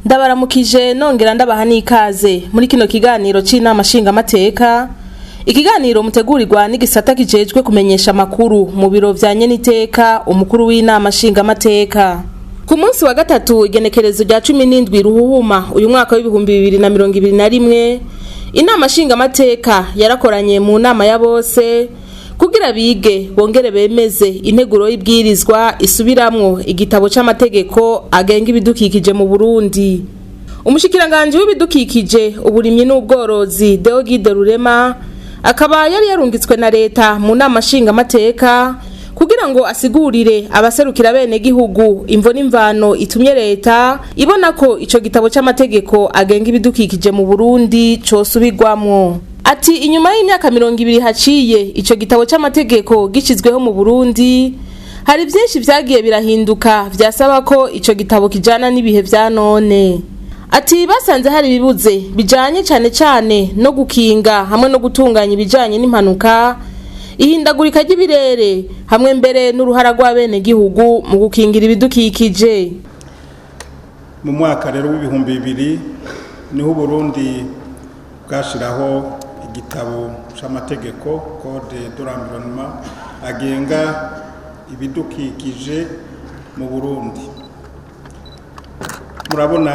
Ndabaramukije nongera ndabaha n'ikaze muri kino kiganiro c'inama nshingamateka, ikiganiro mutegurirwa n'igisata kijejwe kumenyesha amakuru mu biro vya nyeniteka umukuru w'inama nshingamateka. Ku munsi wa gatatu, igenekerezo rya 17 Ruhuhuma uyu mwaka w'2021, inama nshingamateka yarakoranye mu nama ya bose kugira bige bongere bemeze integuro y'ibwirizwa isubiramwo igitabo c'amategeko agenga ibidukikije mu Burundi. Umushikiranganji w'ibidukikije, uburimyi n'ubworozi, Deogide Rurema, akaba yari yarungitswe na leta mu nama nshingamateka kugira ngo asigurire abaserukira bene gihugu imvo n'imvano itumye leta ibona ko ico gitabo c'amategeko agenga ibidukikije mu Burundi cosubirwamwo. Ati inyuma y'imyaka 20 haciye ico gitabo c'amategeko gishizweho mu Burundi, hari vyinshi vyagiye birahinduka vyasaba ko ico gitabo kijana n'ibihe vya none. Ati basanze hari ibibuze bijanye cane cane no gukinga hamwe no gutunganya ibijanye n'impanuka, ihindagurika ry'ibirere, hamwe mbere n'uruhara rw'abenegihugu mu gukingira ibidukikije. Mu mwaka rero w'2000 niho Uburundi bwashiraho igitabo c'amategeko, Code de l'environnement, agenga ibidukikije mu Burundi. Murabona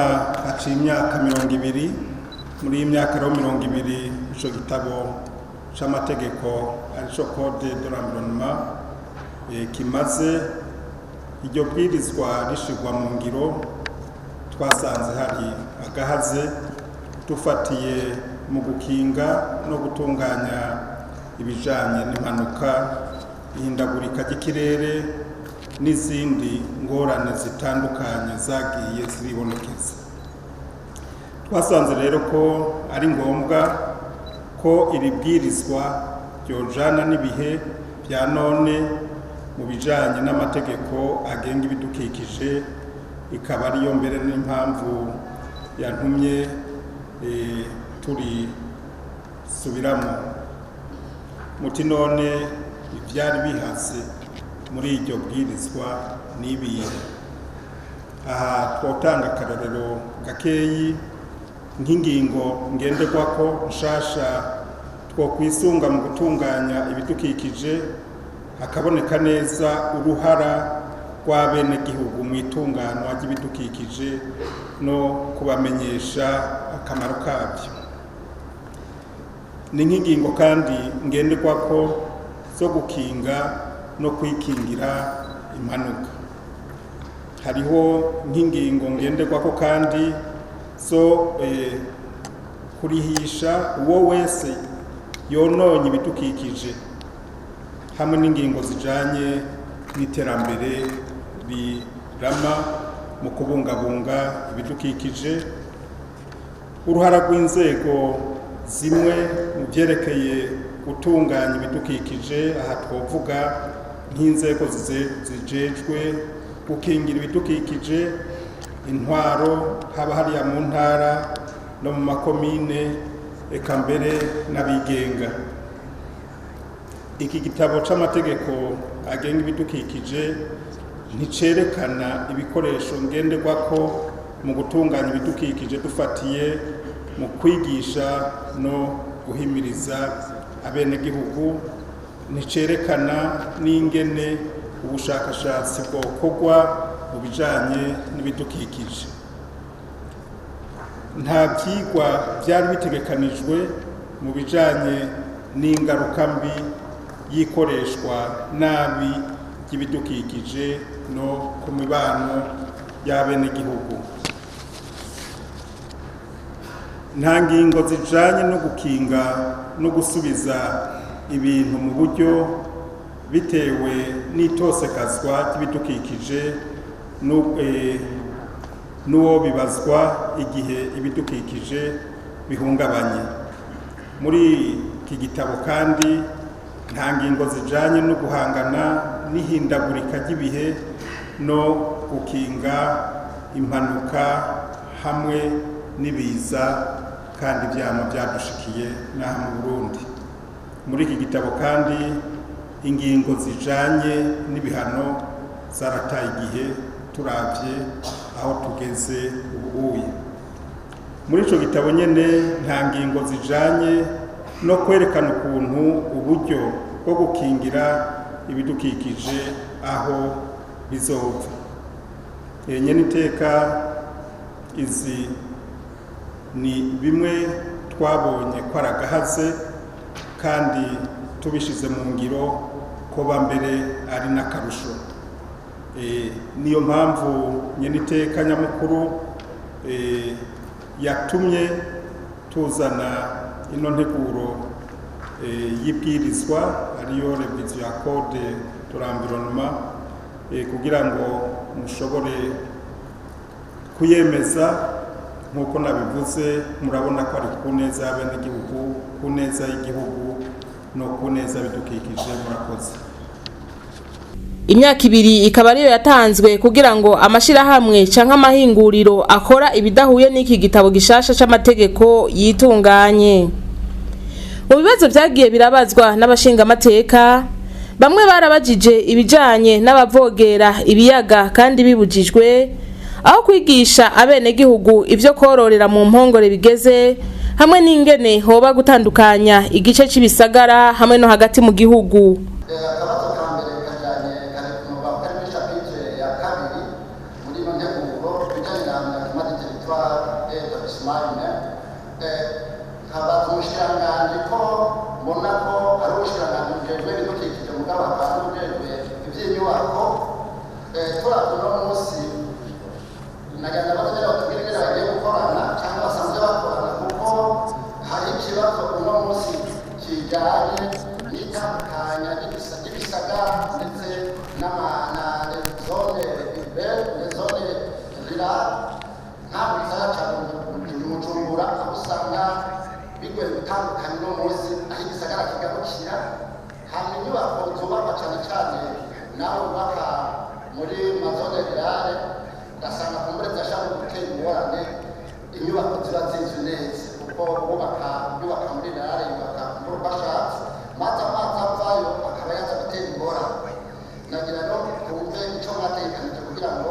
haciye imyaka 20. Muri iyi myaka rero 20 ico gitabo c'amategeko, arico Code de l'environnement, kimaze iryo bwirizwa rishirwa mu ngiro, twasanze hari agahaze dufatiye mu gukinga no gutunganya ibijanye n'impanuka, ihindagurika ry'ikirere n'izindi ngorane zitandukanye zagiye ziribonekeza. Twasanze rero ko ari ngombwa ko iri bwirizwa ryojana n'ibihe bya none mu bijanye n'amategeko agenga ibidukikije, ikaba ariyo mbere n'impamvu yantumye turi subiramo. Muti none ivyari bihaze muri iryo bwirizwa n'ibihe? Aha twotanga akarorero gakeyi, nk'ingingo ngenderwako nshasha twokwisunga mu gutunganya ibidukikije, hakaboneka neza uruhara rw'abenegihugu mu itunganwa ry'ibidukikije no kubamenyesha akamaro kabyo. Ni nk'ingingo kandi ngenderwako zo gukinga no kwikingira impanuka. Hariho nk'ingingo ngenderwako kandi zo kurihisha uwo wese yononye ibidukikije, hamwe n'ingingo zijanye n'iterambere rirama mu kubungabunga ibidukikije, uruhara rw'inzego zimwe mu vyerekeye gutunganya ibidukikije. Aha twovuga nk'inzego zijejwe gukingira ibidukikije, intwaro, haba hariya mu ntara no mu makomine, eka mbere n'abigenga. Iki gitabo c'amategeko agenga ibidukikije nticerekana ibikoresho ngenderwako mu gutunganya ibidukikije dufatiye mu kwigisha no guhimiriza abenegihugu, nticerekana n'ingene ubushakashatsi bwokorwa mu bijanye n'ibidukikije. Nta vyigwa vyari bitegekanijwe mu bijanye n'ingaruka mbi y'ikoreshwa nabi ry'ibidukikije no ku mibano y'abenegihugu. Nta ngingo zijanye no gukinga no gusubiza ibintu mu buryo bitewe n'itosekazwa ry'ibidukikije n'uwo bibazwa igihe ibidukikije bihungabanye. Muri iki gitabo kandi nta ngingo zijanye no guhangana n'ihindagurika ry'ibihe no gukinga impanuka hamwe n'ibiza, kandi ivyama vyadushikiye n'aha mu Burundi. Muri iki gitabo kandi ingingo zijanye n'ibihano zarataye igihe turavye aho tugeze ubuye. Muri ico gitabo nyene nta ngingo zijanye no kwerekana ukuntu uburyo bwo gukingira ibidukikije aho bizova. Nyene iteka, izi ni bimwe twabonye ko aragahaze kandi tubishize mu ngiro ko mbere ari n'akarusho. Niyo mpamvu nyene iteka nyamukuru yatumye tuzana ino nteguro y'ibwirizwa ariyo révision ya code de l'environnement, kugira ngo mushobore kuyemeza. Nk'uko nabivuze, murabona ko ari ku neza y'abenegihugu, ku neza y'igihugu no ku neza bidukikije. Murakoze. Imyaka 2 ikaba ariyo yatanzwe kugira ngo amashirahamwe canke amahinguriro akora ibidahuye n'iki gitabo gishasha c'amategeko yitunganye. Mu bibazo vyagiye birabazwa n'abashingamateka, bamwe barabajije ibijanye n'abavogera ibiyaga kandi bibujijwe, aho kwigisha abenegihugu ivyo kororera mu mpongore bigeze, hamwe n'ingene hoba gutandukanya igice c'ibisagara hamwe no hagati mu gihugu. Akabazo ka mbere kajyanye kari kari muri chapitre ya 2 muri ino nteguro, bijyanye na aménagement du territoire et d'établissement humain. Nkabaza umushikiranganji ko mbona ko ari ubushikiranganji bujejwe ibidukikije, mugabo hakaba n'ubujejwe ivy'inyubako. Turavye uno munsi, nagira baza batubwire ingene bagiye gukorana cyangwa basanzwe bakorana, kuko hari ikibazo uno munsi kijyanye n'itandukanya ry'ibisagara ndetse na zone urbaine, les zones rurales. Nka mu gisagara ca Bujumbura, aho usanga bigoye gutandukanya uno munsi aho igisagara kigarukira, hama inyubako zubakwa cyane cyane nawe bubaka muri ma zone rurale, ugasanga kumbure zirashobora gutera ingorane. Inyubako ziba zizwi neza, kuko wubaka yubaka muri rurale, yubaka kumbure uko ashatse, maze amazi avayo akaba yaza gutera ingorane. Nagira ngo twumve icyo mwategekanije kugira ngo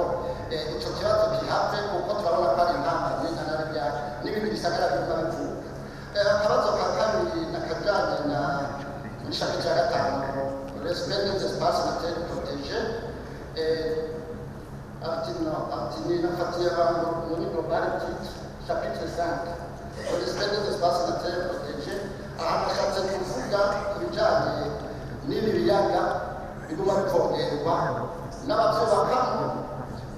ico kibazo kihave, kuko turabona ko ari intambamyi ntanaribya n'ibindi bisagara biguma bivuka. Akabazo ka kabiri nakajanye na muri chapitre ya 5, respect des espaces naturels protégés. Ati no, ati ni nafatiye abantu muri global titre chapitre 5, respect des espaces naturels protégés. Aha nashatse kuvuga ku bijanye n'ibi biyaga biguma bivogerwa n'abavyubakamo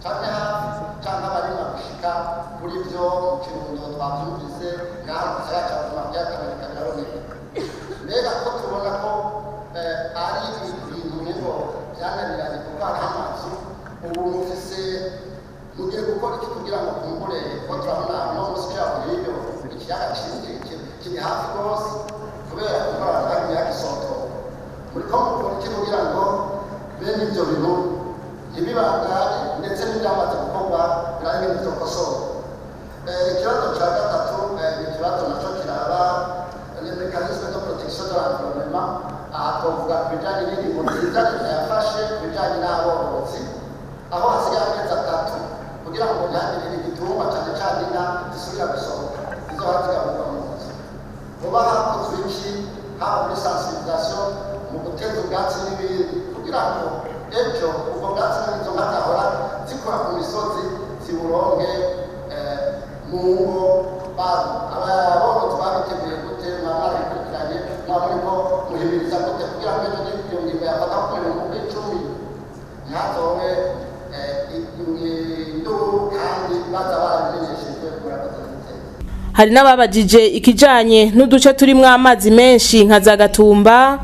canke hafi canke abarima gushika kuri vyo. Mu Kirundo twavyumvise, ngaha mu gisagara ca Bujumbura vyataboneka, biraboneka. Mbega ko tubona ko ari ibintu ngo byananiranye, kuko hariho amazu, ubu mufise mugiye gukora iki kugira ngo kumbure, ko turabona uno munsi cyaho hiryo ikiyaga kiri hafi rwose, kubera gukora ibiyaga isotoka, muriko mukora iki kugira ngo bene ibyo bintu ntibibandanye, ndetse n'ibyamaze gukorwa birabe ibintu vyokosorwa? Ikibazo cya gatatu ni ikibazo naco kiraba les mécanismes de protection de l'environnement. Aha twovuga ku bijanye n'ingingo nziza leta yafashe ku bijanye n'aborozi, aho hasigaye amezi 3 kugira ngo ntihagire igitungwa, cane cane inka, zisubira gusohoka, zizohora zigaburwa mu nzu. Hoba hakozwe iki, haba muri sensibilisation, mu guteza ubwatsi n'ibindi, kugira ngo ejo ubwo bwatsi n'izo nka zahora zikora ku misozi ziburonke mu ngo? Aborozi babiteguye gute? Mwaba mwarabikurikiranye? Mwaba muriko muhimiriza gute kugira ngo ejo iyo ngingo yafata ku 10,000 ntihazobe induru kandi baza barabimenyeshejwe? Murakoze n'iteka. Hari n'ababajije ikijanye n'uduce turimwo amazi menshi nka za Gatumba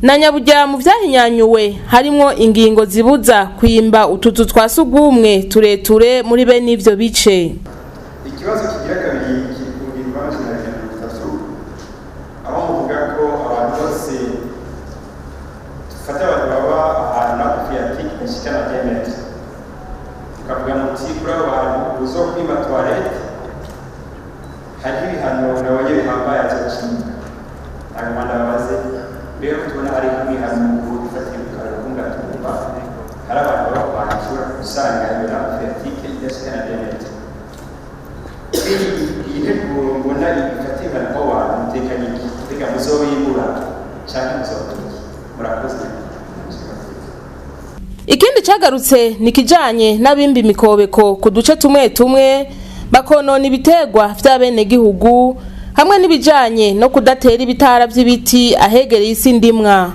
na Nyaburya. Mu vyahinyanyuwe harimwo ingingo zibuza kwimba utuzu twa sugumwe tureture muri bene ivyo bice. Ikibazo kigira kabiri kiri ku ngingo ya 130, aho muvuga ko abantu bose, dufate abantu baba ahantu nappe phréatique bashikana 2 mètres, tukavuga muti kuri abo bantu uzokwimba toilette hariho ibihano nabonye bihambaye azocibwa. Ntabwo ndababaze mbere ko tubona hariho ibihano ubu dufatiye ku kararo k'Ungatumba, hari abantu baba kwanje ushobora gusanga iyo nappe phréatique idashikana 2 mètres. Iyi nteguro mbona ifata ibihano aho bantu mutekanye iki? Mbega muzobimbura canke muzokora iki? Murakoze. Ikindi cagarutse ni kijanye n'abimba imikobeko ku duce tumwe tumwe bakonona ibiterwa vy'abenegihugu, hamwe n'ibijanye no kudatera ibitara vy'ibiti ahegereye isi ndimwa.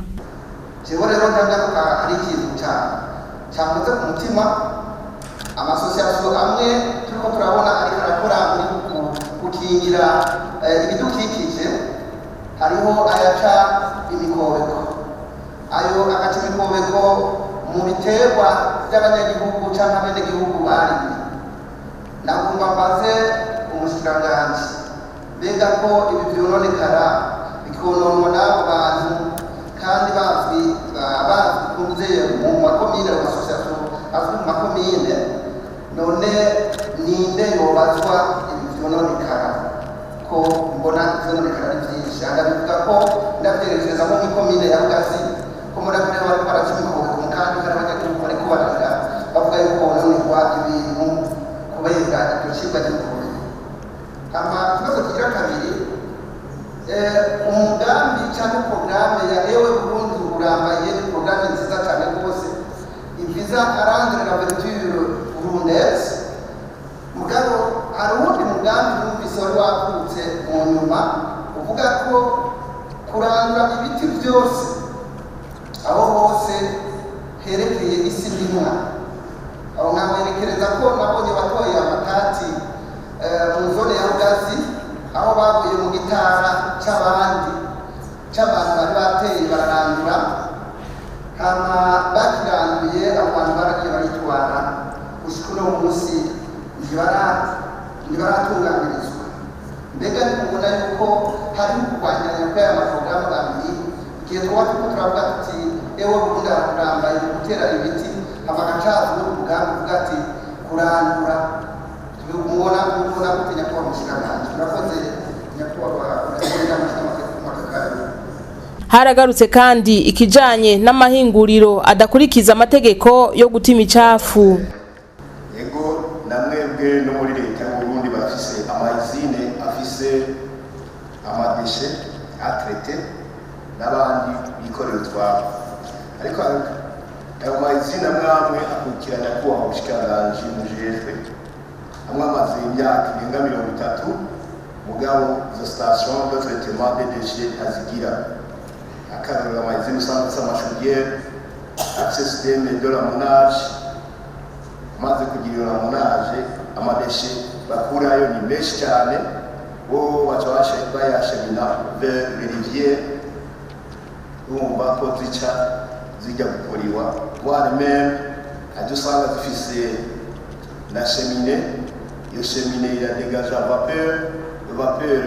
Jewe rero ndagaruka, hari ikintu cyankoze ku mutima. Ama associations amwe turiko turabona ariko arakora muri gukingira ibidukikije, hariho ayaca imikobeko, ayo agaca imikobeko mu biterwa by'abanyagihugu cyangwa abenegihugu barimye. Nagomba mbaze umushikiranganji, mbega ko ibi vyononekara bikononwa n'abo bantu kandi bazwi, bazwi kunze mu makomine, ayo association azwi mu makomine, none ninde yobazwa ibi vyononekara, ko mbona ivyononekara ari vyinshi? Ndabivuga ko ndavyerekereza nko mw'ikomine ya Rugazi, ko mbona ko bariko baraca imikobeko kandi hari abanyagihugu bariko bararira bavuga yuko bononerwa ibintu kubera iryo cibwa ry'imikobeko. Hama ikibazo kigira kabiri, umugambi cyangwa porogaramu ya Ewe Burundi Urambaye ni porogaramu nziza cyane rwose ivisa à rendre la verdure burundaise. Mugabo hari uwundi mugambi numvise wari wavutse mu nyuma uvuga ko kurandura ibiti byose aho hose herekeye isi ndimwa. Aho nkawerekereza ko nabonye batoye amatati mu zone ya Rugazi, aho bavuye mu gitara c'abandi, c'abantu bari bateye, bararandura. Hama bakiranduye, abo bantu baragiye baritwara, gushika uno munsi ntibaratunganirizwa. Mbega nimubona yuko hariho kurwanyanya kw'aya maporogaramu abiri, igihe twaba turiko turavuga tuti Ewe Burundi Urambaye mu gutera ibiti, hama agacaza n'umugambi uvuga ati kurandura, mubona gute, nyakubahwa mushikiranganji? Murakoze, nyakubahwa urakoze n'amashyirahamwe. Haragarutse kandi ikijanye n'amahinguriro adakurikiza amategeko yo guta imicafu. Ego, na mwebwe no muri leta y'Uburundi barafise ama usines afise ama déchets à traiter n'abandi bikorera utwabo, ariko ayo ma usines amwe amwe akurikirana kubaha ubushikiranganji mujejwe, amwe amaze imyaka irenga 30, mugabo izo station de traitement des déchets ntazigira. Akarorero, ama usines usanga afise ama chaudières, afise système de ramonage. Amaze kugira iyo ramonage, ama déchets bakurayo ni menshi cyane, bo baca bayachemina vers les rivières, urumva ko zica zijya gukoriwa, voire même hajya usanga zifise na cheminée. Iyo cheminée iradégage vapeur, vapeur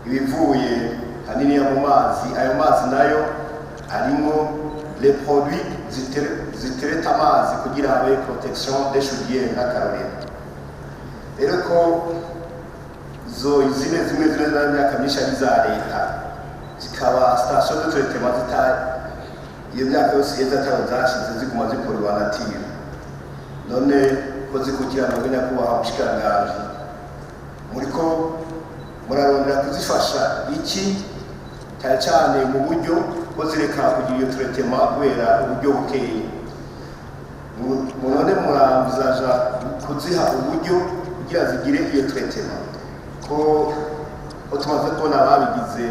ibivuye hanini mu mazi. Ayo mazi nayo arimo les produits zitereta amazi kugira habe protection des chaudières. Nk'akarorero rero, ko zo usines zimwe zimwe z'imyaka myinshi ari iza leta, zikaba station de traitement zita iyo myaka yose iheze ataho zashize, ziguma zikorwa nature, none ko zikurikirana, nyakubahwa mushikiranganji, muriko murarondera kuzifasha iki, cyane cyane mu buryo ko zireka kugira iyo traitement kubera uburyo bukeye? None murambizaja kuziha uburyo kugira zigire iyo traitement, ko tumaze kubona ababigize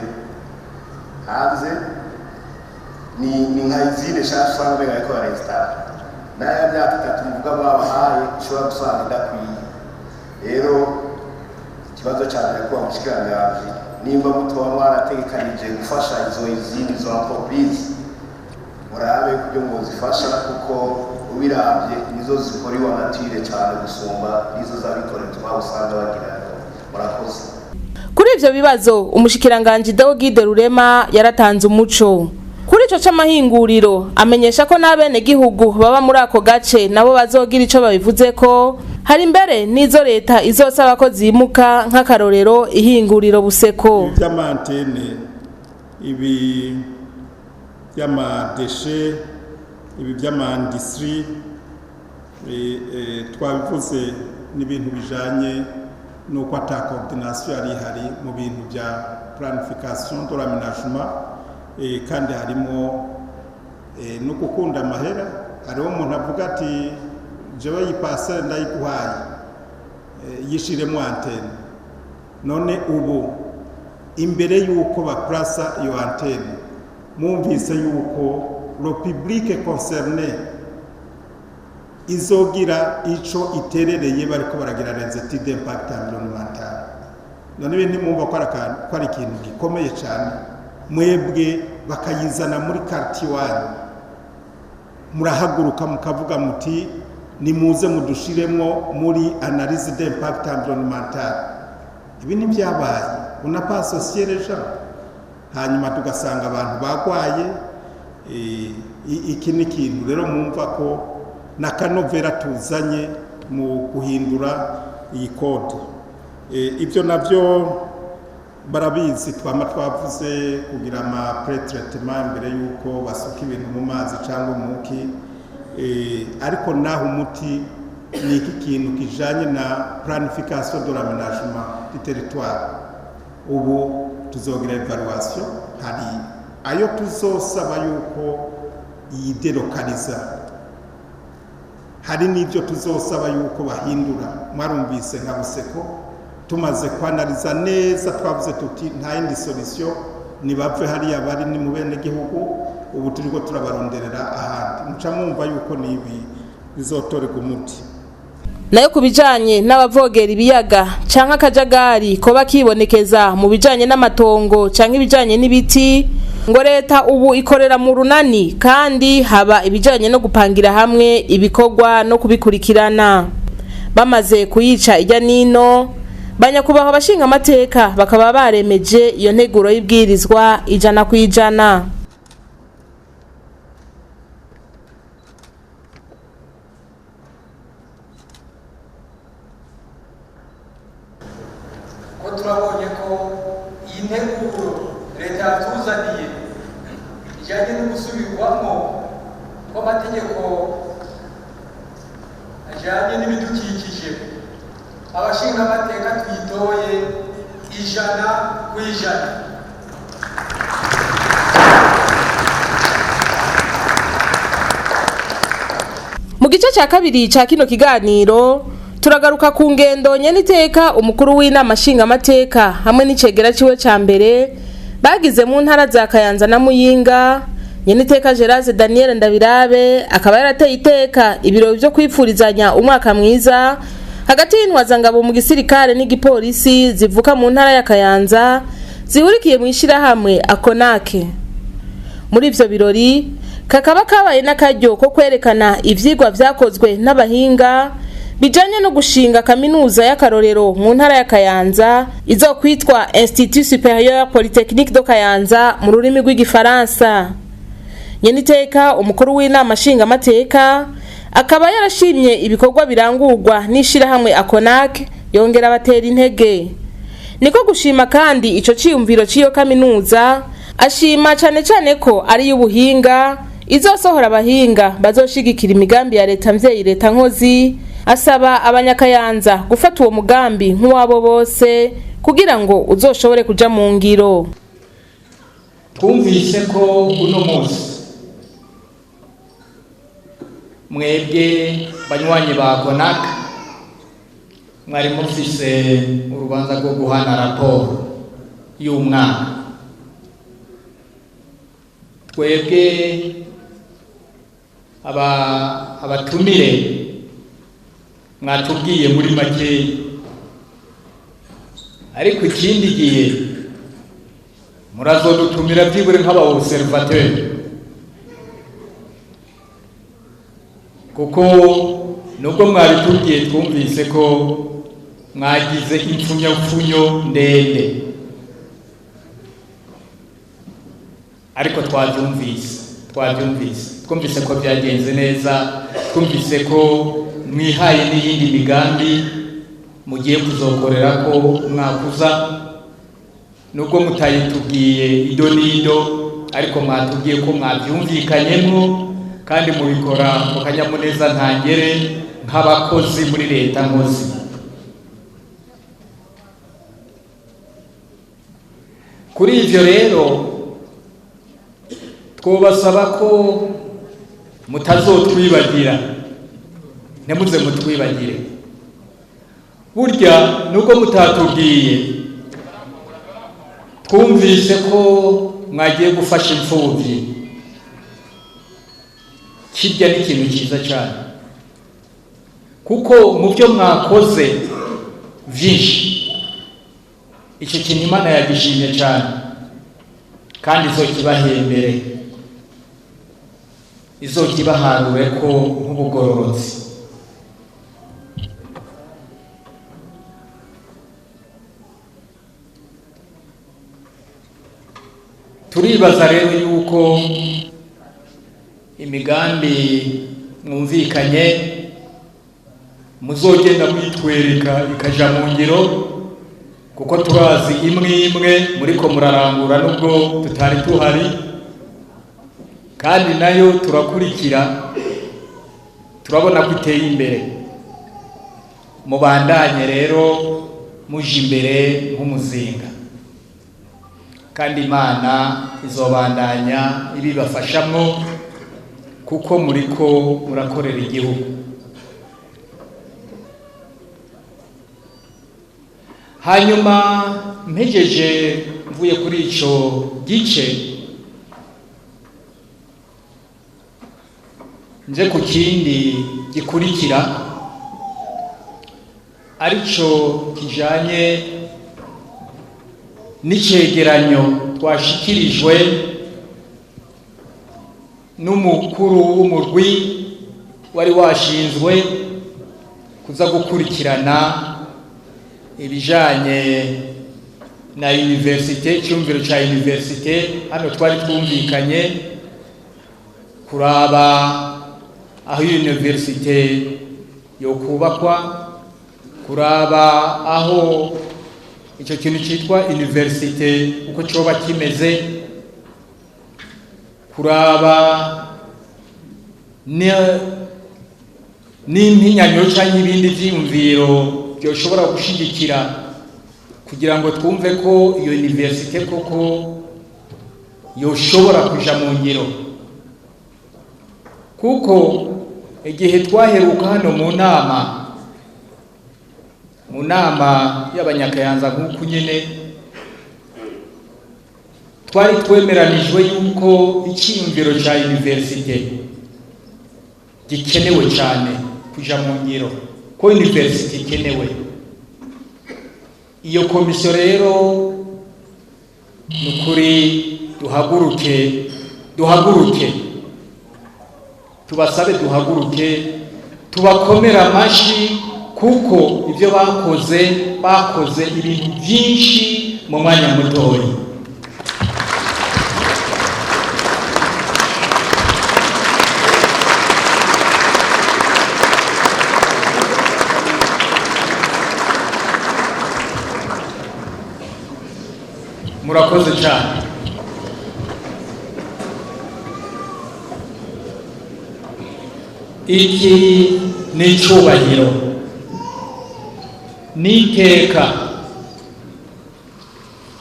hanze ni nka usine nshasha usanga umenga bariko barainstalla, n'aya myaka 3 muvuga babahaye ishobora gusanga idakwiye. Rero ikibazo cyane, nyakubahwa mushikiranganji, nimba mutoba mwarategekanije gufasha izo usines, izo entreprise, murabe kubyo muzifasha, kuko ubiravye nizo zikora iwa nature cyane gusumba nizo z'abikorera utwabo usanga bagira. Murakoze. Kuri ivyo bibazo, umushikiranganji Deogide Rurema yaratanze umuco. Kuri ico c'amahinguriro, amenyesha ko n'abenegihugu baba muri ako gace nabo bazogira ico babivuzeko. Hari mbere n'izo leta izosaba ko zimuka, nk'akarorero ihinguriro Buseko. Ibi by'ama antennes, ibi by'ama déchets. Ibi by'ama industries twabivuze, n'ibintu bijanye nuko ata coordination yari ihari mu bintu bya planification de l'aménagement, kandi harimo no gukunda amahera. Hariho umuntu avuga ati: "Jewe iyi parcelle ndayiguhaye, yishiremo antenne." None ubu imbere y'uko baplasa iyo antenne, mwumvise yuko le public concerné izogira ico iterereye bariko baragira les études d'impact environnemental. None ibi ntimwumva ko ari ikintu gikomeye cyane? Mwebwe bakayizana muri quartier iwanyu, murahaguruka mukavuga muti: "Nimuze mudushiremwo muri analyse d'impact environnemental." Ibi ntibyabaye, on n'a pas associé les gens, hanyuma tugasanga abantu bagwaye. Iki ni ikintu rero mwumva ko na kanovera tuzanye mu guhindura iyi code. Ibyo nabyo barabizi, twama twavuze kugira ama pré-traitement mbere yuko basuka ibintu mu mazi cyangwa umuki. Ariko naho umuti ni iki kintu kijanye na planification de l'aménagement du territoire. Ubu tuzogira évaluation, hari ayo tuzosaba yuko yidelokaliza, hari n'ibyo tuzosaba yuko bahindura. Mwarumvise nka Buseko, tumaze kwanariza neza, twavuze tuti nta yindi solution, nibave hariya bari, ni mu bene gihugu. Ubu turiko turabaronderera ahandi. Muca mwumva yuko nibi bizotorerwa umuti. Nayo ku bijanye n'abavogera ibiyaga canke akajagari koba kibonekeza mu bijanye n'amatongo canke ibijanye n'ibiti, ngo leta ubu ikorera mu runani, kandi haba ibijanye no gupangira hamwe ibikorwa no kubikurikirana. Bamaze kuyica ijya nino, banyakubahwa abashinga amateka bakaba baremeje iyo nteguro y'ibwirizwa 100%. Ko turabonye ko iyi nteguro leta yatuzaniye ijyanye no gusubirwamo kw'amategeko ajyanye n'ibidukikije, abashinga amateka tuyitoye 100%. Mu gice cya kabiri cya kino kiganiro turagaruka ku ngendo nyeniteka umukuru w'inama nshingamateka hamwe n'icegera ciwe ca mbere bagize mu ntara za Kayanza na Muyinga. Nyeniteka Gerase Daniel Ndabirabe akaba yarateye iteka ibirori vyo kwipfurizanya umwaka mwiza hagati y'intwazangabo mu gisirikare n'igipolisi zivuka mu ntara ya Kayanza zihurikiye mu ishirahamwe Akonake. Muri ivyo birori kakaba kabaye n'akaryo ko kwerekana ivyigwa vyakozwe n'abahinga bijanye no gushinga kaminuza y'akarorero mu ntara ya Kayanza izokwitwa Institut Supérieur Polytechnique de Kayanza mu rurimi rw'igifaransa. Nyeniteka umukuru w'inama nshingamateka akaba yarashimye ibikorwa birangurwa n'ishirahamwe Akonak, yongera abatera intege. Niko gushima kandi ico ciyumviro c'iyo kaminuza, ashima cane cane ko ari y'ubuhinga izosohora abahinga bazoshigikira imigambi ya leta mvyeyi, leta nkozi. Asaba abanyakayanza gufata uwo mugambi nk'uwabo bose kugira ngo uzoshobore kuja mu ngiro. Twumvise ko uno munsi mwebwe banywanyi ba Konak mwari mufise urubanza rwo guhana raporo y'umwaka. Twebwe abatumire mwatubwiye muri make, ariko ikindi gihe murazodutumira byibure nk'aba observateur, kuko nubwo mwabitubwiye, twumvise ko mwagize impfunyapfunyo ndende, ariko twabyumvise, twumvise ko byagenze neza, twumvise ko mwihaye n'iyindi migambi mugiye kuzokorera ko umwaka uza. Nubwo mutayitubwiye ido n'ido, ariko mwatubwiye ko mwabyumvikanyemo. Kandi mubikora mu kanyamuneza ntangere nk'abakozi muri leta nkozi. Kuri ivyo rero twobasaba ko mutazotwibagira, ntimuze mutwibagire. Burya nubwo mutatubwiye, twumvise ko mwagiye gufasha imfubyi. Kirya ni ikintu cyiza cyane, kuko mu byo mwakoze byinshi icyo kintu Imana yagishimye cyane, kandi izokibahembere, izokibaharure ko nk'ubugororotsi. Turibaza rero yuko imigambi mwumvikanye muzogenda mwitwereka ikaja mu ngiro, kuko turazi imwe imwe muriko murarangura nubwo tutari tuhari, kandi nayo turakurikira, turabona ko iteye imbere. Mubandanye rero muje imbere nk'umuzinga, kandi Imana izobandanya ibibafashamwo, kuko muriko murakorera igihugu. Hanyuma mpejeje mvuye kuri ico gice, nje ku kindi gikurikira, arico kijanye n'icegeranyo twashikirijwe n'umukuru w'umurwi wari washinzwe kuza gukurikirana ibijanye na universite, icyumviro ca universite. Hano twari twumvikanye kuraba aho universite yokubakwa, kuraba aho icyo kintu cyitwa universite uko coba kimeze, kuraba n'impinyanyo canke ibindi vyiyumviro byoshobora gushigikira kugira ngo twumve ko iyo universite koko yoshobora kuja mu ngiro. Kuko igihe twaheruka hano mu nama y'abanyakayanza nk'uku nyene, twari twemeranijwe yuko icyiyumviro ca universite gikenewe cyane kuja mu ngiro, ko universite ikenewe. Iyo komisiyo rero nukuri duhaguruke, duhaguruke, tubasabe duhaguruke, tubakomera amashi, kuko ibyo bakoze, bakoze ibintu byinshi mu mwanya mutoya. Murakoze cyane. Iki ni icubahiro, ni iteka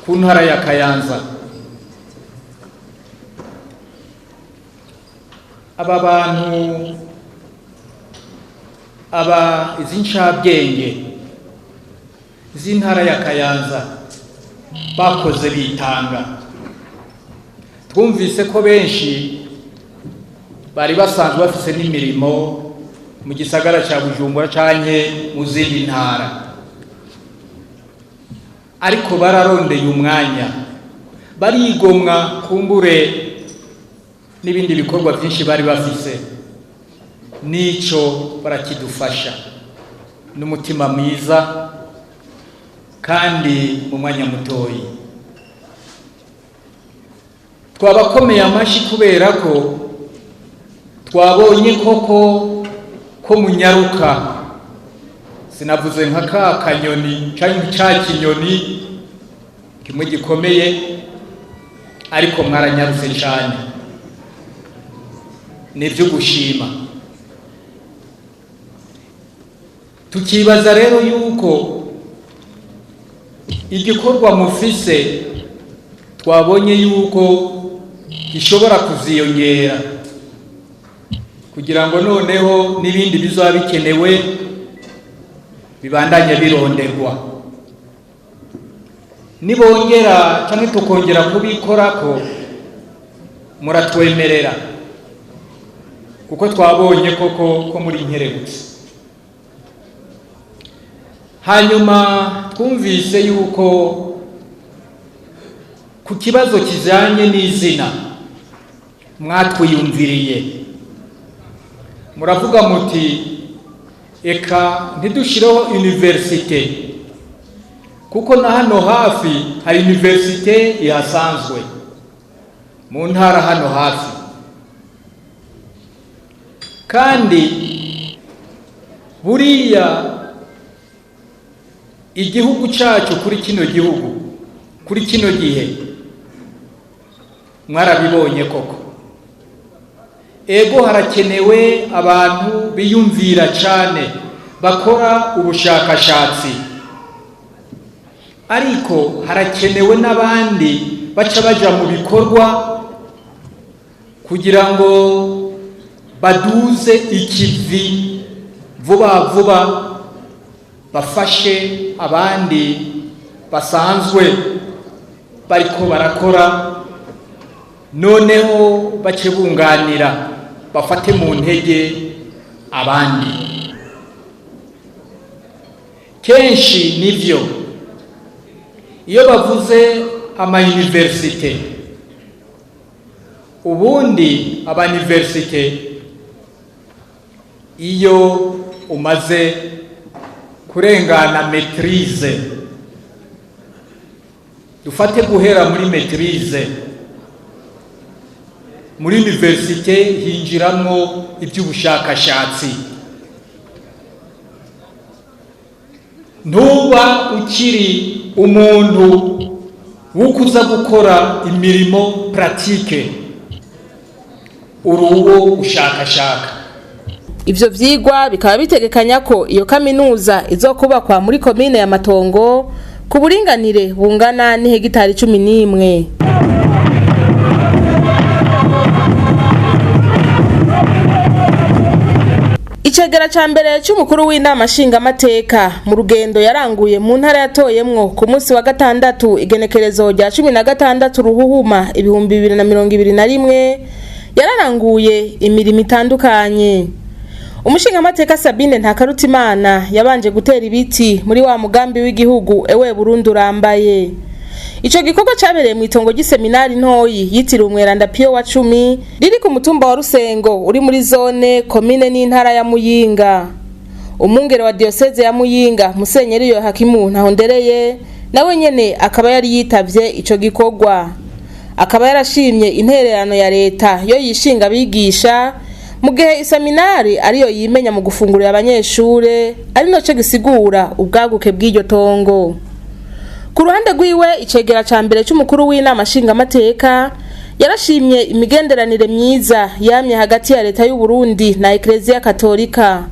ku ntara ya Kayanza. Aba bantu, aba izi ncabwenge z'intara ya Kayanza bakoze bitanga. Twumvise ko benshi bari basanzwe bafise n'imirimo mu gisagara ca Bujumbura canke mu zindi ntara, ariko bararondeye umwanya, barigomwa kumbure n'ibindi bikorwa byinshi bari bafise, nico barakidufasha n'umutima mwiza kandi mu mwanya mutoyi. Twabakomeye amashi kubera ko twabonye koko ko munyaruka. Sinavuze nka ka kanyoni canke ca kinyoni kimwe gikomeye, ariko mwaranyarutse cyane. Ni ibyo gushima. Tukibaza rero yuko igikorwa mufise twabonye yuko gishobora kuziyongera, kugira ngo noneho n'ibindi bizaba bikenewe bibandanye bironderwa. Nibongera cyangwa tukongera kubikorako, muratwemerera, kuko twabonye koko ko muri nkerebutse. Hanyuma twumvise yuko ku kibazo kijanye n'izina mwatwiyumviriye, muravuga muti: "Eka ntidushireho université, kuko na hano hafi hari université ihasanzwe mu ntara hano hafi." Kandi buriya igihugu cyacu kuri kino gihugu, kuri kino gihe, mwarabibonye koko, ego, harakenewe abantu biyumvira cyane, bakora ubushakashatsi, ariko harakenewe n'abandi baca baja mu bikorwa kugira ngo baduze ikivi vuba vuba, bafashe abandi basanzwe bariko barakora, noneho bace bunganira, bafate mu ntege abandi. Kenshi nivyo, iyo bavuze ama université, ubundi aba université iyo umaze kurengana maîtrise, dufate guhera muri maîtrise, muri université hinjiramwo iby'ubushakashatsi, ntuba ukiri umuntu w'ukuza gukora imirimo pratique, uri uwo ushakashaka. Ivyo vyigwa bikaba bitegekanya ko iyo kaminuza izokubakwa muri komine ya Matongo ku buringanire bungana n'ihegitari 11. Icegera ca mbere c'umukuru w'inama nshingamateka, mu rugendo yaranguye mu ntara yatoyemwo ku munsi wa gatandatu, igenekerezo rya 16 Ruhuhuma 2021, yararanguye imirimo itandukanye. Umushingamateka Sabine Ntakarutimana yabanje gutera ibiti muri wa mugambi w'igihugu "Ewe Burundi urambaye". Ico gikorwa cabereye mu itongo ry'iseminari ntoyi yitiriwe Umweranda Pio wa 10, riri ku mutumba wa Rusengo, uri muri zone, komine n'intara ya Muyinga. Umwungere wa diyoseze ya Muyinga, Musenyeri Yohakimu Ntahondereye, nawe nyene akaba yari yitavye ico gikorwa, akaba yarashimye intererano ya leta yo yishinga abigisha, mu gihe iseminari ariyo yimenya mu gufungurira abanyeshure, ari naco gisigura ubwaguke bw'iryo tongo. Ku ruhande rwiwe, icegera ca mbere c'umukuru w'inama nshingamateka yarashimye imigenderanire myiza yamye hagati ya leta y'u Burundi na Eklezia Katolika.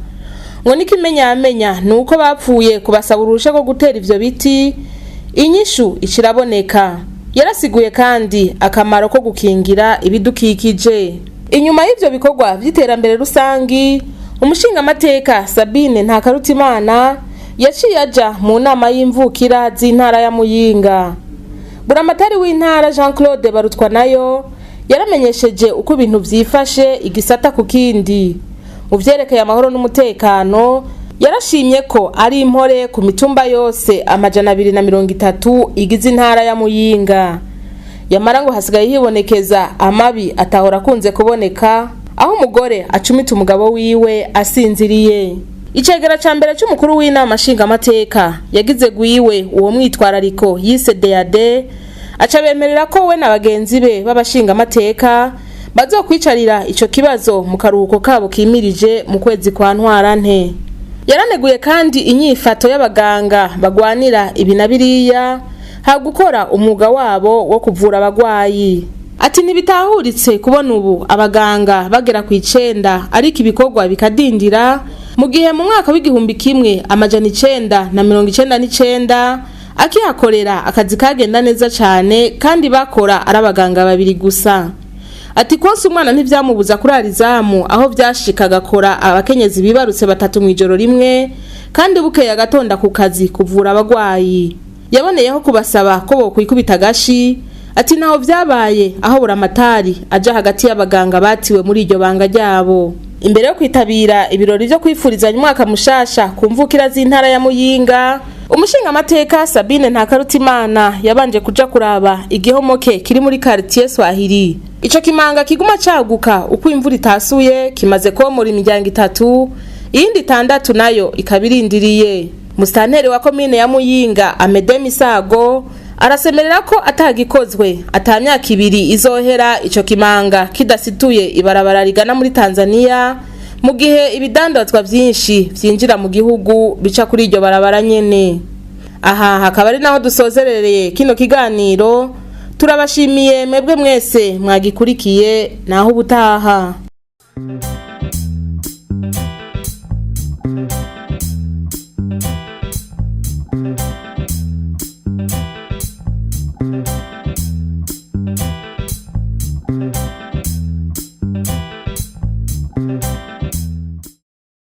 Ngo n'ikimenyamenya ni uko bapfuye kubasaba uruhusha rwo gutera ivyo biti, inyishu iciraboneka. Yarasiguye kandi akamaro ko gukingira ibidukikije. Inyuma y'ivyo bikorwa vy'iterambere rusangi, umushingamateka Sabine Ntakarutimana yaciye aja mu nama y'imvukira z'intara ya Muyinga. Buramatari w'intara Jean Claude Barutwa nayo yaramenyesheje uko ibintu vyifashe igisata ku kindi. Mu vyerekeye amahoro n'umutekano, yarashimye ko ari impore ku mitumba yose 230 igize intara ya Muyinga. Yamara ngo hasigaye hibonekeza amabi atahora akunze kuboneka, aho umugore acumita umugabo wiwe asinziriye. Icegera ca mbere c'umukuru w'inama nshingamateka yagize gwiwe uwo mwitwarariko yise DAD, aca bemerera ko we na bagenzi be b'abashingamateka bazokwicarira ico kibazo mu karuhuko kabo kimirije mu kwezi kwa Ntwarante. Yaraneguye kandi inyifato y'abaganga bagwanira ibi na biriya ha gukora umwuga wabo wo kuvura abagwayi. Ati ntibitahuritse kubona ubu abaganga bagera ku 9 ariko ibikorwa bikadindira, mu gihe mu mwaka w'1999 akihakorera akazi kagenda neza cane kandi bakora ari abaganga babiri gusa. Ati konsa umwana ntivyamubuza kurara izamu, aho vyashika agakora abakenyezi bibarutse batatu mw'ijoro rimwe, kandi bukeye agatonda ku kazi kuvura abagwayi. Yaboneyeho kubasaba ko bokwikubita agashi. Ati ntaho vyabaye aho buramatari aja hagati y'abaganga batiwe muri iryo banga ryabo. Imbere yo kwitabira ibirori vyo kwifurizanya umwaka mushasha ku mvukira z'intara ya Muyinga, umushingamateka Sabine Ntakarutimana yabanje kuja kuraba igihomoke kiri muri quartier Swahili. Ico kimanga kiguma caguka uko imvura itasuye kimaze komora imiryango 3, iyindi 6 nayo ikabirindiriye. Musitanteri wa komine ya Muyinga Amede Misago arasemerera ko atagikozwe ata myaka 2 izohera ico kimanga kidasituye ibarabara rigana muri Tanzania, mu gihe ibidandazwa vyinshi vyinjira mu gihugu bica kuri iryo barabara nyene. Aha hakaba ari naho dusozerereye kino kiganiro. Turabashimiye mwebwe mwese mwagikurikiye, naho ubutaha.